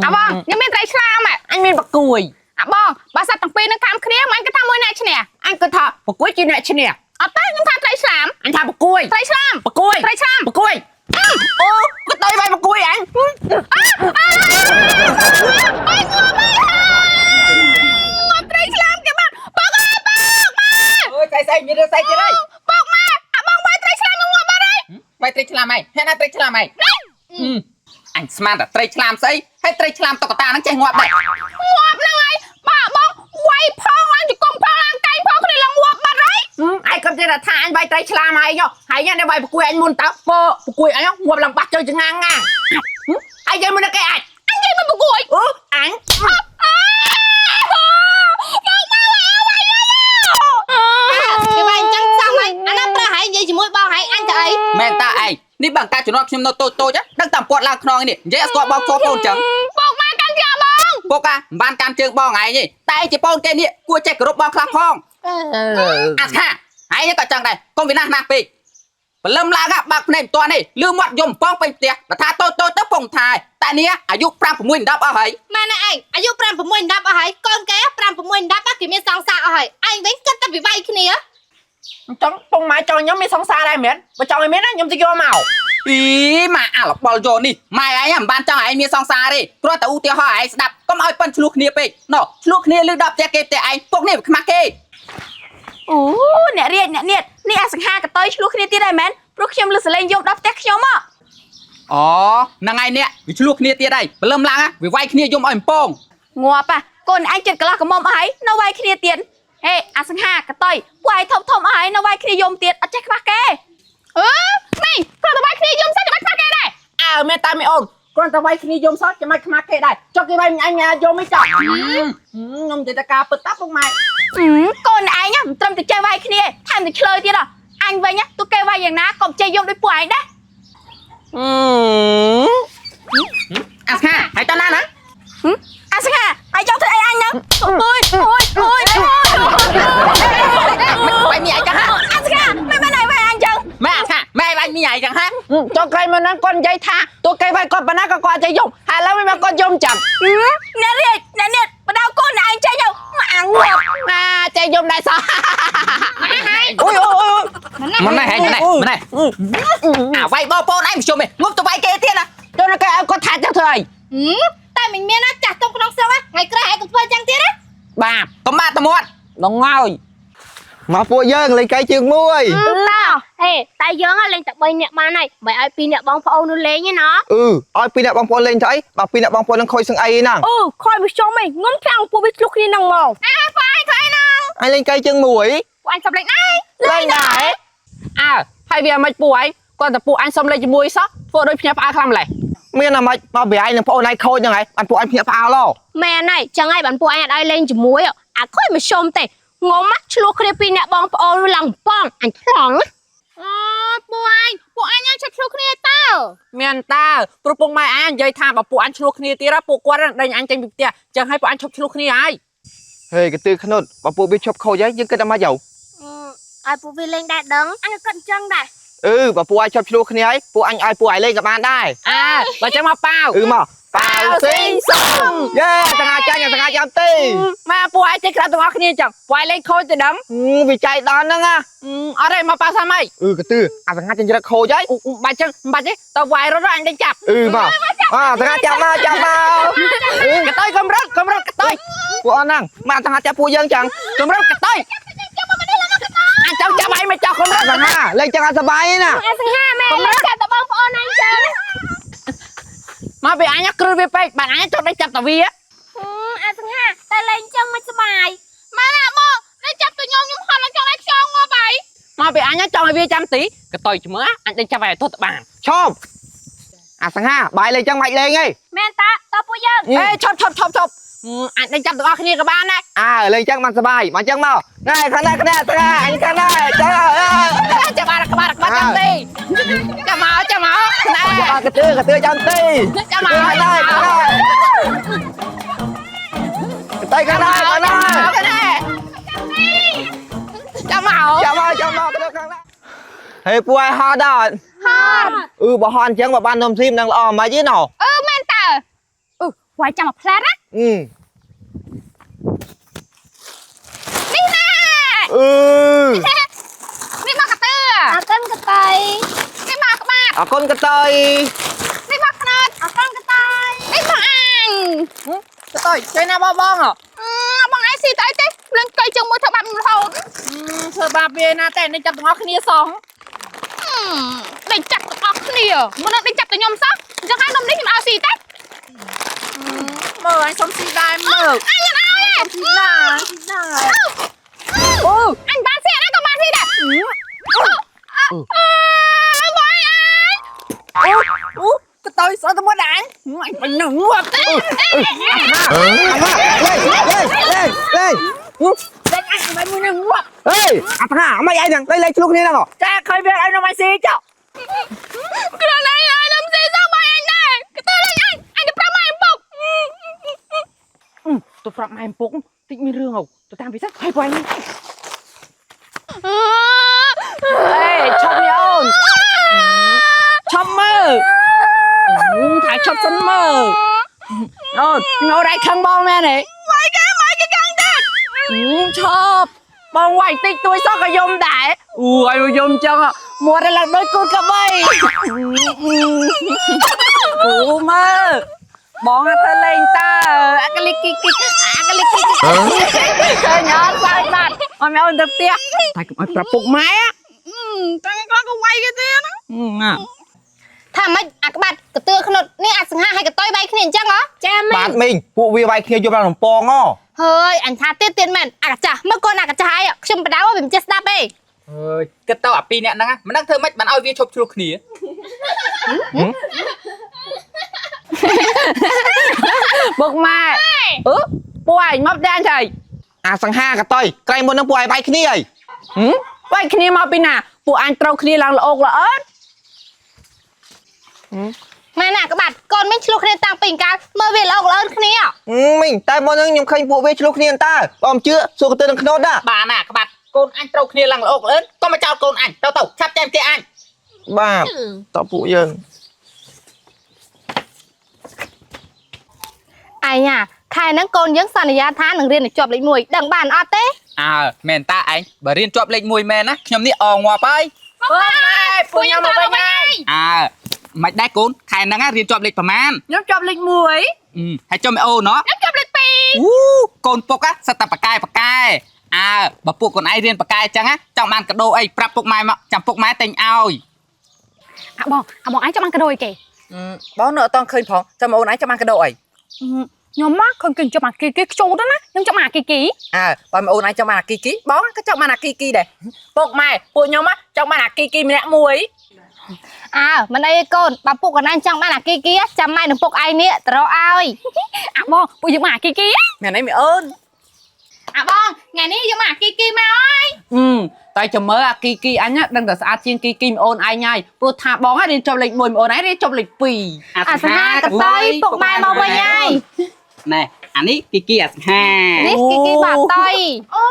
អាបងខ្ញុំមានត្រីឆ្លាមហ៎ អញមានបកួយ អាបងបើសត្វទាំងពីរនឹងតាមគ្នាមិនគិតថាមួយអ្នកឈ្នះ អញគិតថាបកួយជាអ្នកឈ្នះ អត់ទេខ្ញុំថាត្រីឆ្លាម អញថាបកួយ ត្រីឆ្លាម បកួយ ត្រីឆ្លាម បកួយអូក៏តៃវាយបកួយអញ អើយងាប់ហើយងាប់ត្រីឆ្លាមគេបានបងអើយបងម៉ែ អើយស្អីស្អីមានរឿងស្អីទៀតហើយ បងម៉ែអាបងវាយត្រីឆ្លាមនឹងងាប់បាត់ហើយ វាយត្រីឆ្លាមហីហេតុណាត្រីឆ្លាមហីអញស្មានតែត្រីឆ្លាមស្អីហើយត្រីឆ្លាមតុក្កតាហ្នឹងចេះងាប់ដែរ ងាប់ហ្នឹងហើយបើបងវាយផងឡើងជង្គង់ផងឡើងកែងផងគ្នាឡើងងាប់បាត់ហើយ ឯងក៏ចេះតែថាអញវាយត្រីឆ្លាមហើយយោហើយញ៉ាំវាយបកួយអញមុនតើបបកួយអញងាប់ឡើងបាស់ជើងចងាងងាងឯងនិយាយមុនគេអាច អញនិយាយមកប្រគួយ អូអញ អើបងមកវាយខ្ញុំ គេវាយអញ្ចឹងសោះហើយអាណាប្រើហើយនិយាយជាមួយបងហើយអញទៅអី មែនតាឯងនេះបើការជំនាន់ខ្ញុំនៅតូចតូចដឹងតាមពាត់ឡើងខ្នងនេះនិយាយអត់ស្គាល់បងស្គាល់កូនចឹង បងមកកាន់ជាបង ពុកអាមិនបានកាន់ជើងបងឯងទេតែឯងជាបងគេនេះគួរចេះគោរពបងខ្លះផងអាស្ខាឯងក៏ចឹងដែរកុំវិនាសណាស់ពេកព្រលឹមឡើងបើកភ្នែកមិនទាន់ទេលឺមាត់យំប៉ងពេញផ្ទះបើថាតូចតូចទៅពងថាតែនេះអាយុ5 6 10អស់ហើយ ម៉ែណាឯងអាយុ5 6 10អស់ហើយកូនគេ5 6 10គេមានសង្សារអស់ហើយឯងវិញគិតតែពីវាយគ្នា អញ្ចឹងពងម៉ែចង់ខ្ញុំមានសង្សារដែរមែនបើចង់ឲ្យមានខ្ញុំទៅយកមក អីម៉ាអាលបលយកនេះម៉ែឯងមិនបានចង់ឲ្យឯងមានសង្សារទេគ្រាន់តែឧទាហរណ៍ឲ្យឯងស្ដាប់កុំឲ្យប៉ិនឆ្លោះគ្នាពេកណោះឆ្លោះគ្នាលឺដល់ផ្ទះគេផ្ទះឯងពុកនេះវាខ្មាស់គេ អូអ្នករាជអ្នកនាតនេះអាសង្ហាកតុយឆ្លោះគ្នាទៀតហើយមែនព្រោះខ្ញុំលឺសលេងយំដល់ផ្ទះខ្ញុំហ៎ អូហ្នឹងឯងនេះវាឆ្លោះគ្នាទៀតហើយព្រលឹមឡើងវាវាយគ្នាយំឲ្យអំពង ងាប់ហ่ะកូនឯងចិត្តកន្លះកំមុំអស់ហើយនៅវាយគ្នាទៀតហេអាសង្ហាកតុយពួកឯងធំធំអស់ហើយនៅវាយគ្នាយំទៀតអត់ចេះខ្មាស់គេ អឺនេះគ្រាន់តែវាយគ្នាយំសិនចាំបាច់ខ្មាស់គេដែរ អើមែនតាមីអូនគ្រាន់តែវាយគ្នាយំសោះចាំមិនខ្មាស់គេដែរចុះគេវាយអញយំមិនចោះខ្ញុំនិយាយតែការពិតតាពងម៉ែ កូនឯងមិនត្រឹមតែចេះវាយគ្នាថែមទាំងឆ្លើយទៀតហ៎អញវិញទូគេវាយយ៉ាងណាក៏មិនចេះយំដូចពួកឯងដែរ អាស្ខាហើយតណាណា អាសង្ហាឯងចង់ធ្វើអីអញហ្នឹងអូយអូយអូយអូយ វាយមីឯងចឹងហ่ะ អាសង្ហាមិនមែនឯងវាយអញចឹង ម៉ែអាស្ខាម៉ែវាយមីឯងចឹងហ่ะ ចុះក្រៃមកហ្នឹងគាត់និយាយថាទោះគេវាយគាត់ប៉ុណ្ណាក៏គាត់អត់ចេះយំហើយឥឡូវមិនមកគាត់យំចាំ អ្នករាជអ្នកនាតបដៅកូនឯងចេញទៅមកអាងាប់ ណាចេះយំដែរសោះអូយអូយអូយ មិនណែហែងមិនណែមិនណែអាវាយបងប្អូនឯងមិនជុំទេងប់ទៅវាយគេទៀតណា ចុះគេឲ្យគាត់ថាចឹងធ្វើអី តែមិនមានណាចាស់ទុំក្នុងស្រុកថ្ងៃក្រោយឯងកុំធ្វើចឹងទៀតណា បាប កុំបាតមាត់ ដងហើយ មកពួកយើងលេងកៃជើងមួយ ឡោហេតែយើងលេងតែ3នាក់បានហើយមិនឲ្យ2នាក់បងប្អូននោះលេងទេណា អឺឲ្យពីរអ្នកបងប្អូនលេងទៅអីបើពីរអ្នកបងប្អូននឹងខូចសឹងអីហ្នឹង អូខយមកជុំឯងងំខាងពួកវាឆ្លុះគ្នាហ្នឹងមក អើពួកឯងធ្វើអីហ្នឹង អញលេងកៃជើងមួយ ពួកឯងសំលេចដែរ លេងដែរ អើហើយវាមិនពួកឯងគាត់តែពួកអញសុំលេខជាមួយសោះធ្វើដូចភ្ញាក់ផ្អើលខ្លាំងម្ល៉េះ មានអាម៉េចមកប្រឯងនឹងប្អូនឯងខូចហ្នឹងហើយបានពួកអញភ្ញាក់ផ្អើលហ៎ មែនហើយចឹងហើយបានពួកឯងអត់ឲ្យលេងជាមួយអាខុយមកជុំទេងំឆ្លោះគ្នាពីរនាក់បងប្អូនឡើងប៉ងអញថ្លង់ អូពួកឯងពួកឯងញ៉ាំឆាប់ឆ្លោះគ្នាតើ មានតើព្រោះពងម៉ែអញនិយាយថាបើពួកអញឆ្លោះគ្នាទៀតពួកគាត់ដេញអញចេញពីផ្ទះចឹងហើយពួកអញឈប់ឆ្លោះគ្នាហើយ ហេកទឺខ្នុតបើពួកវាឈប់ខូចហើយយើងគិតអាម៉េចយោ ឲ្យពួកវាលេងដែរដឹងអញក៏គិតអញ្ចឹងដែរ អឺបើពួកឯងឈប់ឆ្លោះគ្នាហើយពួកអញឲ្យពួកឯងលេងក៏បានដែរ អើបើចឹងមកប៉ាវ អឺមកប៉ាវស៊ីងសុងយេសង្ហាចាញ់សង្ហាចាំទេ មកពួកឯងចេះក្រាបទាំងអស់គ្នាចឹងពួកឯងលេងខូចទៅដឹង វាចៃដល់ហ្នឹងណា អត់ទេមកប៉ាវសាមអី អឺកទឺអាសង្ហាចិញ្ច្រឹកខូចហើយ បាច់ចឹងបាច់ទេតើវាយរត់អញដេញចាប់ អឺមកអាសង្ហាចាប់មកចាប់មក កតុយកំរត់កំរត់កតុយ ពួកអត់ហ្នឹងមកសង្ហាចាប់ពួកយើងចឹង កំរត់កតុយអញចង់ចាប់ឯងមកចោះកំរត់ សង្ហាលេងចឹងអត់សប្បាយទេណា អាសង្ហាមែនលេងចាប់តែបងប្អូនឯងចឹង មកពីអញគ្រឹះវាពេកបានអញចង់ដេញចាប់តាវា អាសង្ហាតែលេងចឹងមិនសប្បាយ ម៉ែណាបងដេញចាប់ទៅខ្ញុំខ្ញុំហត់ឡើងចង់ឲ្យខ្យងងាប់ហើយ មកពីអញចង់ឲ្យវាចាំទីកតុយជំរឿអញដេញចាប់ឲ្យទោះតបាន ឈប់អាសង្ហាបាយលេងចឹងមិនលេងទេ មែនតាតពួកយើង អេឈប់ឈប់ឈប់ឈប់អញដេញចាប់ទាំងអស់គ្នាក៏បានដែរ អើលេងចឹងបានសប្បាយមកចឹងមកណែខាងណាខាងណាសង្ហាអញខាងណាចឹង ចាប់បានក្បាលក្បាលចាំទីចាំមកចាំមកណែ អកទឺកទឺចាំទី ចាំមក ខាងណាខាងណាតែខាងណាខាងណា ណែចាំមក ចាំមកចាំមកទៅខាងណាហេពួកឯងហត់ដល់ ហត់ អឺបើហត់អញ្ចឹងបើបាននំស៊ីមិនដឹងល្អមិនទេណោ អឺមែនត ពួកឯងចាំមកផ្លែតណា អឺ នេះណា អឺ នេះមកកតឿ អរគុណកតៃ នេះមកក្បាត អរគុណកតុយ នេះមកខ្នោត អរគុណកតៃ នេះមកអញ កតុយជួយណាបងបងហ៎ អឺបងឯងស៊ីទៅអីទេលឿនកៃជើងមួយធ្វើបាបខ្ញុំរហូត ធ្វើបាបវាណាតែនេះចាប់ទាំងអស់គ្នាសោះ ដេញចាប់ទាំងអស់គ្នាមុននឹងដេញចាប់តែខ្ញុំសោះអញ្ចឹងហើយនំនេះខ្ញុំឲ្យស៊ីទេ មើលអញសុំស៊ីដែរមើល អញអត់ឲ្យទេ ស៊ីដែរស៊ីដែរ អូអញបានស៊ីអត់ក៏បានស៊ីដែរអឺអឺបងអញ អូអូកតុយស្អត់ទៅមួយដែរអញបាញ់នឹងងាប់ អាលេលេលេលេ តែអញបាញ់មួយនឹងងាប់ ហេអាថាមិនអីហ្នឹងលេលេឆ្លុះគ្នាហ្នឹង ចាឃើញវាឲ្យនំអញស៊ីចុះ គ្រាន់តែឲ្យនំស៊ីសោះបងអញដែរកទៅលេងអញអញទៅប្រាប់ម៉ែឪពុក ទៅប្រាប់ម៉ែឪពុកតិចមានរឿងហ៎ទៅតាមវាសិនហើយបងអេឈប់នេះអូនឈប់មើលថាឈប់សិនមើលអូនងោរៃខឹងបងមែនទេ ម៉ែគេម៉ែគេខឹងទៀត ឈប់បងវាយតិចតួចសោះក៏យំដែរអូឲ្យមកយំចឹងមាត់ឡើងដូចកូនកាបីអូមើលបងធ្វើលេងតើអាកលីគីគីអាកលីគីគីឃើញអត់សើចបាត់អត់អូនទៅផ្ទះតែកុំឲ្យប្រាប់ពុកម៉ែ តែគាត់ក៏វាយគេទៀត ណា ថាម៉េចអាក្បាត់កទឿខ្នុតនេះអាសង្ហាហើយកតុយបែកគ្នាអញ្ចឹងហ៎ចាមែ បាទមីងពួកវាវាយគ្នាយប់ឡើងរំពងហ៎ ហើយអញថាទៀតទៀតមែនអាកាចាស់មើលកូនអាកាចាស់អីខ្ញុំបដៅវាមិនចេះស្ដាប់ទេ អើយគិតទៅអាពីរនាក់ហ្នឹងមិនដឹងធ្វើម៉េចបានឲ្យវាឈប់ឆ្លោះគ្នា ពុកម៉ែអឺពួកឯងមកដានចៃ អាសង្ហាកតុយក្រែងមុនហ្នឹងពួកឯងវាយគ្នាអី វាយគ្នាមកពីណាពួកអញត្រូវគ្នាឡើងល្អកល្អិត ម៉ែណាក្បាត់កូនមីងឆ្លោះគ្នាតាំងពីកាលមើលវាល្អកល្អឿនគ្នា មីងតែមុនហ្នឹងខ្ញុំឃើញពួកវាឆ្លោះគ្នាតើបងជឿសួរកទៅនឹងខ្នោតដែរ បានណាក្បាត់កូនអញត្រូវគ្នាឡើងល្អកលឿនកុំមកចោលកូនអញទៅទៅឆាប់ចែមផ្ទះអញ បាទតពួកយើង ឯងអាខែហ្នឹងកូនយើងសន្យាថានឹងរៀនឲ្យជាប់លេខ1ដឹងបានអត់ទេ អើមែនតាឯងបើរៀនជាប់លេខ1មែនណាខ្ញុំនេះអងាប់ហើយ ពុកម៉ែពួកខ្ញុំមកវិញហើយ អើមិនដែរកូនខែហ្នឹងរៀនជាប់លេខប្រមាណ ខ្ញុំជាប់លេខ1 ហើយចុះមីអូនណោះ ខ្ញុំជាប់លេខ2 អូកូនពុកសិតតែប៉កែប៉កែអើបើពួកកូនឯងរៀនប៉កែចឹងចង់បានកដោអីប្រាប់ពុកម៉ែមកចាំពុកម៉ែទិញឲ្យ អាបងអាបងឯងចង់បានកដោអីគេ បងនៅអត់តឃើញផងចាំអូនឯងចង់បានកដោអី ខ្ញុំមកឃើញគេចង់បានគីគីខ្ជូតណាខ្ញុំចង់បានគីគី អើបើអូនឯងចង់បានអាគីគីបងក៏ចង់បានអាគីគីដែរពុកម៉ែពួកខ្ញុំចង់បានអាគីគីម្នាក់មួយ អើមិនអីទេកូនបើពុកកូនឯងចង់បានអាគីគីចាំម៉ែនឹងពុកឯងនេះទៅរកឲ្យ អាបងពួកយើងមកអាគីគី មែនអីមីអូន អាបងថ្ងៃនេះយើងមកអាគីគីមកហើយ អឺតែចាំមើលអាគីគីអញដឹងតែស្អាតជាងគីគីមីអូនឯងហើយព្រោះថាបងរៀនចប់លេខ1មីអូនឯងរៀនចប់លេខ2 អាសង្ហាកតុយពុកម៉ែមកវិញហើយ ណែអានេះគីគីអាសង្ហា នេះគីគីបាតុយ អូ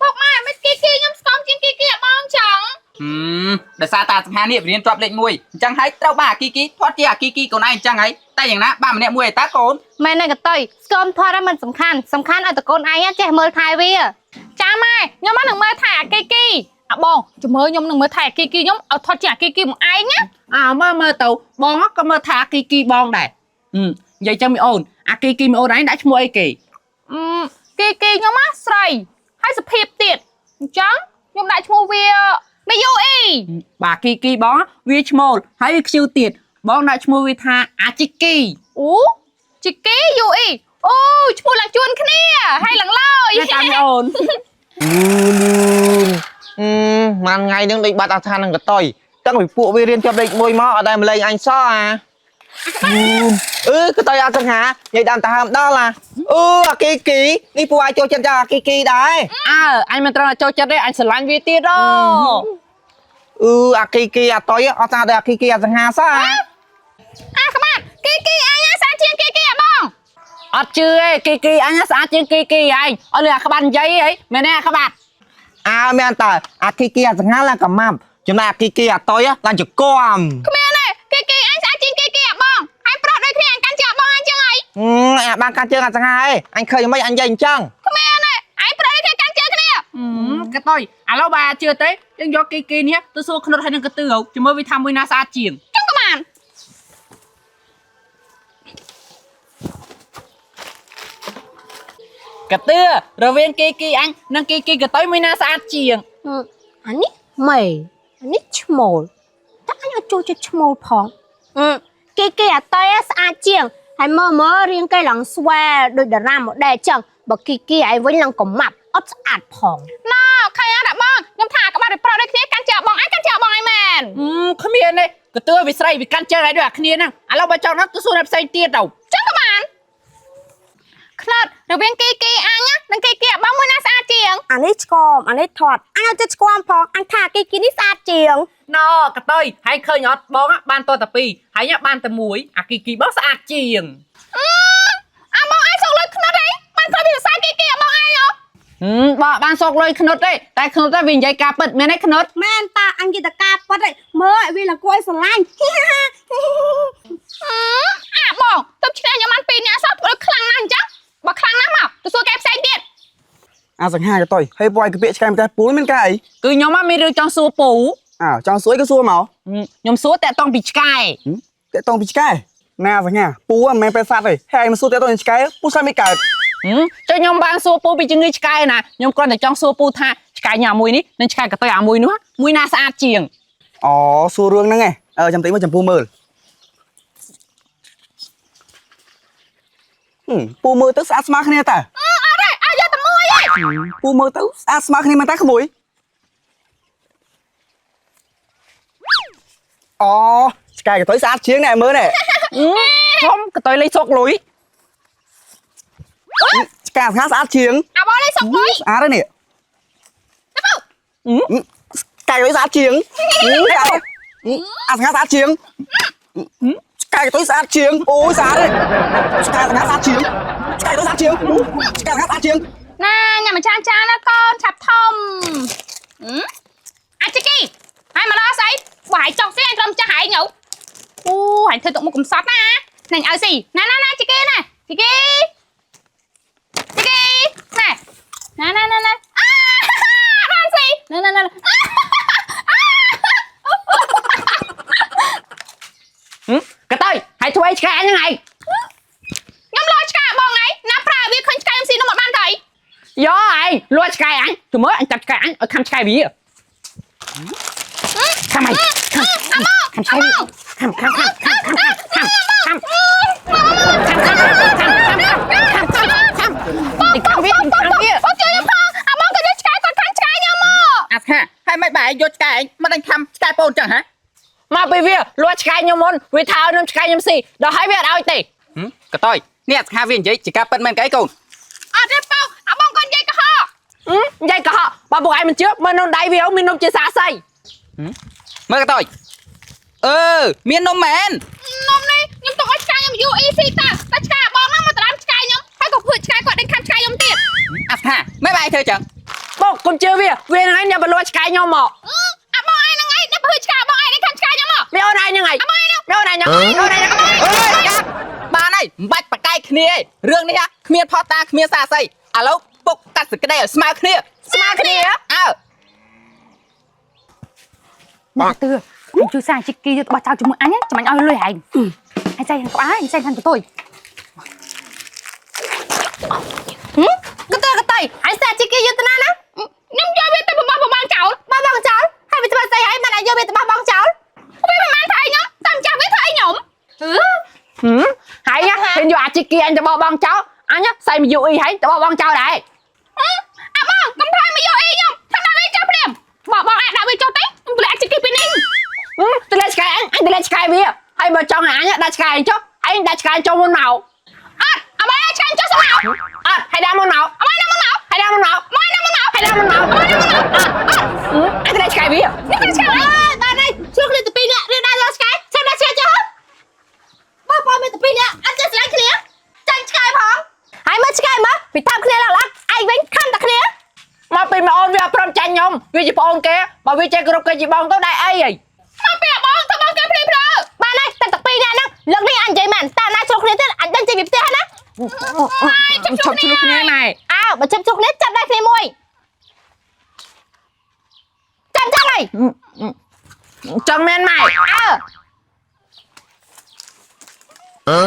ពុកម៉ែមិនគីគីខ្ញុំស្គមជាងគីគីអាបងចឹង ហឹមដោយសារតាសង្ហានេះរៀនជាប់លេខ1អញ្ចឹងហើយត្រូវបានអាគីគីធាត់ជាអាគីគីកូនឯងអញ្ចឹងហើយតែយ៉ាងណាបានម្នាក់មួយឯតាកូន ម៉ែនឹងកតុយស្គមធាត់ហ្នឹងមិនសំខាន់សំខាន់ឲ្យតកូនឯងចេះមើលថែវា ចាម៉ែខ្ញុំមកនឹងមើលថែអាគីគីអាបងចាំមើលខ្ញុំនឹងមើលថែអាគីគីខ្ញុំឲ្យថត់ជាងអាគីគីមកឯងណា អើមើលមើលទៅបងក៏មើលថាអាគីគីបងដែរនិយាយចឹងមីអូនអាគីគីមីអូនឯងដាក់ឈ្មោះអីគេ អឺគីគីខ្ញុំណាស្រីហើយសុភាពទៀតអញ្ចឹងខ្ញុំដាក់ឈ្មោះវាមីយូអ៊ី បាទគីគីបងវាឈ្មោលហើយវាខ្ជិលទៀតបងដាក់ឈ្មោះវាថាអាជីគី អូជីគីយូអ៊ីអូឈ្មោះឡើងជួនគ្នាហើយឡើងឡើយ តែតាមអូន លូលូនអឺមួយថ្ងៃហ្នឹងដូចបាត់អាថានឹងកតុយតាំងពីពួកវារៀនជាប់លេខ1មកអត់ដែលម្លេងអញសោះអាអឺកតុយអាសង្ហានិយាយដើមតាហើមដល់អាអឺអាគីគីនេះពួកឯងចូលចិត្តចាអាគីគីដែរ អើអញមិនត្រូវចូលចិត្តទេអញស្រឡាញ់វាទៀតអូ អឺអាគីគីអាតុយអត់ស្អាតដូចអាគីគីអាសង្ហាសោះអា អាក្បាត់គីគីអញស្អាតជាងគីគីអាបង អត់ជឿទេគីគីអញស្អាតជាងគីគីឯងអត់លឺអាក្បាត់និយាយអីមែនទេអាក្បាត់ អើមែនតើអាគីគីអាសង្ហាឡើងកាម៉ាប់ចំណែកអាគីគីអាតុយឡើងចកម គ្មានទេគីគីអញស្អាតជាងគីគីអាបងហើយប្រុសដូចគ្នាអញកាន់ជាអាបងអញចឹងអី អញបានកាន់ជើងអាសង្ហាឯងអញឃើញមិនអញនិយាយអញ្ចឹង គ្មានទេឯងប្រែគេកាន់ជើងគ្នា កតុយឥឡូវបើជឿទេយើងយកគីគីនេះទៅសួរខ្នុតហើយនឹងកទឿជាមួយវាថាមួយណាស្អាតជាង ចឹងក៏បាន កទឿរវាងគីគីអញនិងគីគីកតុយមួយណាស្អាតជាង អានេះមេអានេះឈ្មោលតែអញអត់ចូលចិត្តឈ្មោលផងអឺគេគេអាតៃស្អាតជាងហើយមើលមើលរាងគេឡើងស្វែដូចតារាម៉ូដែលចឹងបើគីគីឯងវិញឡើងកំម៉ាប់អត់ស្អាតផង ណ៎ខៃអត់បងខ្ញុំថាក្បាត់វាប្រដូចគ្នាកាន់ជើងបងឯងកាន់ជើងបងឯងមែន គ្មានទេកទឿវាស្រីវាកាន់ជើងឯងដូចអាគ្នាហ្នឹងឥឡូវបើចង់ហ្នឹងទៅសួរអ្នកផ្សេងទៀតទៅ ចឹងក៏បានខ្នុតរវាងគីគីអញនិងគីគីអាបងមួយណាស្អាតជាង អានេះឆ្កមអានេះថត់អញអត់ចិត្តឆ្គាំផងអញថាគីគីនេះស្អាតជាង ណកតុយហើយឃើញអត់បងបានតតែពីរហើយបានតែមួយអាគីគីបងស្អាតជាង អាបងឯងសុកលុយខ្នុតអីបានត្រូវពីសរសើរគីគីអាបងឯងហ៎ បងបានសោកលុយខ្នុតទេតែខ្នុតទេវានិយាយការពិតមែនទេខ្នុត មែនតាអញគេតកាប៉ិតឯងមើលឲ្យវាឡើងគួរឲ្យស្រឡាញ់ អាបងទៅឈ្នះខ្ញុំបានពីរនាក់សោះធ្វើខ្លាំងណាស់អញ្ចឹងបើខ្លាំងណាស់មកទៅសួរគេផ្សេងទៀត អាសង្ហាកតុយហើយពួកឯងកាពាកឆ្កែម្ទេសពូលមានការអី គឺខ្ញុំមានរឿងចង់សួរពូ អើចង់សួរអីក៏សួរមក ខ្ញុំសួរតាក់តងពីឆ្កែ តាក់តងពីឆ្កែណាសង្ហាពូមិនមែនពេលសត្វទេហើយឯងមកសួរតាក់តងពីឆ្កែពូស្លាប់មិនកើត ចុះខ្ញុំបានសួរពូពីជំងឺឆ្កែណាខ្ញុំគ្រាន់តែចង់សួរពូថាឆ្កែញ៉ាំមួយនេះនិងឆ្កែកតុយអាមួយនោះមួយណាស្អាតជាង អូសួររឿងហ្នឹងឯងអឺចាំតិចមកចាំពូមើលហឹមពូមើលទៅស្អាតស្មើគ្នាតើ អត់ទេឲ្យយកតែមួយឯង ពូមើលទៅស្អាតស្មើគ្នាមែនតើក្មួយអូឆ្កែកតុយស្អាតជាងណែមើលណែ ខ្ញុំកតុយលេងសុកលុយ ឆ្កែសង្ហាស្អាតជាង អាបងលេងសុកលុយ ស្អាតហើយនេះឆ្កែកតុយស្អាតជាងស្អាតអាសង្ហាស្អាតជាងឆ្កែកតុយស្អាតជាងអូយស្អាតហើយឆ្កែសង្ហាស្អាតជាងឆ្កែកតុយស្អាតជាងឆ្កែសង្ហាស្អាតជាង ណាញ៉ាំមួយចានចានណាកូនឆាប់ធំអាចគីហើយមកដល់ស្អីបើឲ្យចុកស៊ីអញត្រឹមចាស់ឯងញ៉ូអូហើយធ្វើទុកមុខកំសត់ណាណាញឲ្យស៊ីណាណាណាជីគីណាជីគីជីគីណាណាណាណាណាអាបានស៊ីណាណាណា កតុយហើយធ្វើអីឆ្កែហ្នឹងឯង ខ្ញុំលោឆ្កែបងឯងណាប្រើវាឃើញឆ្កែខ្ញុំស៊ីនោះមកបានទៅ យកឯងលួចឆ្កែអញទៅមើលអញចាប់ឆ្កែអញឲ្យខំឆ្កែវាខំឯងខំខំឆ្កែវាខំខំខំខំខំខំខំខំខំខំខំខំខំវាខំវា បងជួយខ្ញុំផងអាបងក៏យកឆ្កែគាត់ខាងឆ្កែខ្ញុំមក អាស្ហាហើយមិនបែរយកឆ្កែឯងមកដេញខំឆ្កែពូនចឹងហ៎ មកពីវាលួចឆ្កែខ្ញុំមុនវាថាឲ្យខ្ញុំឆ្កែខ្ញុំស៊ីដល់ហើយវាអត់ឲ្យទេ កតុយនេះអាស្ហាវានិយាយជាការពិតមែនកអីកូន អត់ទេបងអាបងគាត់និយាយកុហក និយាយកុហកបើពួកឯងមិនជឿមើលនំដៃវាមាននំជាសាសៃ មើលកតុយអឺមាននំមែន នំនេះខ្ញុំទុកឲ្យឆ្កែខ្ញុំយូរអ៊ីស៊ីតាតែឆ្កែបងហ្នឹងមកត្រាំឆ្កែខ្ញុំហើយក៏ភួចឆ្កែគាត់ដេញខាំឆ្កែខ្ញុំទៀត អាស្ហាមិនបែរធ្វើចឹង បងកុំជឿវាវាហ្នឹងឯងអ្នកបលួចឆ្កែខ្ញុំមក អាបងឯងហ្នឹងឯងអ្នកភួចឆ្កែបងឯងដេញខាំឆ្កែខ្ញុំមក មានអូនឯងហ្នឹងឯងមានអូនឯងហ្នឹងអូនឯងហ្នឹង អើយបានហើយមិនបាច់ប្រកែកគ្នាទេរឿងនេះគ្មានផតតាគ្មានសាសីឥឡូវពុកកាត់សេចក្តីឲ្យស្មើគ្នា ស្មើគ្នា អើ បងទឿខ្ញុំជួយសាជីគីយកទៅបោះចោលជាមួយអញចាំអញឲ្យលុយឯងឯងចៃខាងក្បាលឯងចៃខាងកតុយក តើកតៃហើយសាជីគីយកទៅណាណា ខ្ញុំយកវាទៅបោះបបងចោល បោះបងចោលហើយវាធ្វើស្អីហើយមិនអាចយកវាទៅបោះបងចោល វាមិនបានធ្វើអីខ្ញុំតាមចាស់វាធ្វើអីខ្ញុំ ហើយឃើញយកអាជីគីអញទៅបោះបងចោលអញសៃមកយូអ៊ីហើយទៅបោះបងចោលដែរ អាបងកុំថយមកយកអីខ្ញុំថាដាក់វាចុះព្រាមបងបងអាចដាក់វាចុះទេខ្ញុំទម្លាក់ជីគីពីនេះ ទម្លាក់ឆ្កែអញអញទម្លាក់ឆ្កែវាហើយបើចង់ឲ្យអញដាក់ឆ្កែអញចុះឯងដាក់ឆ្កែចុះមុនមក អត់អាបងឲ្យឆ្កែចុះស្មៅ អត់ហើយដាក់មុនមក អាបងដាក់មុនមក ហើយដាក់មុនមក មកដាក់មុនមក ហើយដាក់មុនមក មកដាក់មុនមក អត់អញទម្លាក់ឆ្កែវា នេះគឺឆ្កែ បានហើយជួគ្នាទៅពីរនាក់រៀនដាក់យកឆ្កែចាំដាក់ឆ្កែចុះបងប្អូនមានទៅពីរនាក់អត់ចេះស្រឡាញ់គ្នាចាញ់ឆ្កែផងហើយមើលឆ្កែមើលពីតាមគ្នាឡើងឡើងឯងវិញខំតែគ្នា មកពីមកអូនវាអត់ព្រមចាញ់ខ្ញុំវាជាប្អូនគេបើវាចេះគ្រប់គេជាបងទៅដែរអីហី មកពីអាបងទៅបងគេភ្លេភ្លើ បានហើយតែតែពីរនាក់ហ្នឹងលើកនេះអញនិយាយមែនតាណាជួគ្នាទៀតអញដឹងចេញពីផ្ទះណា ឈប់ឆ្លោះគ្នាម៉ែ អើបើចាប់ជុកនេះចាប់ដៃគ្នាមួយចាំចាំហើយ ចង់មែនម៉ែ អើ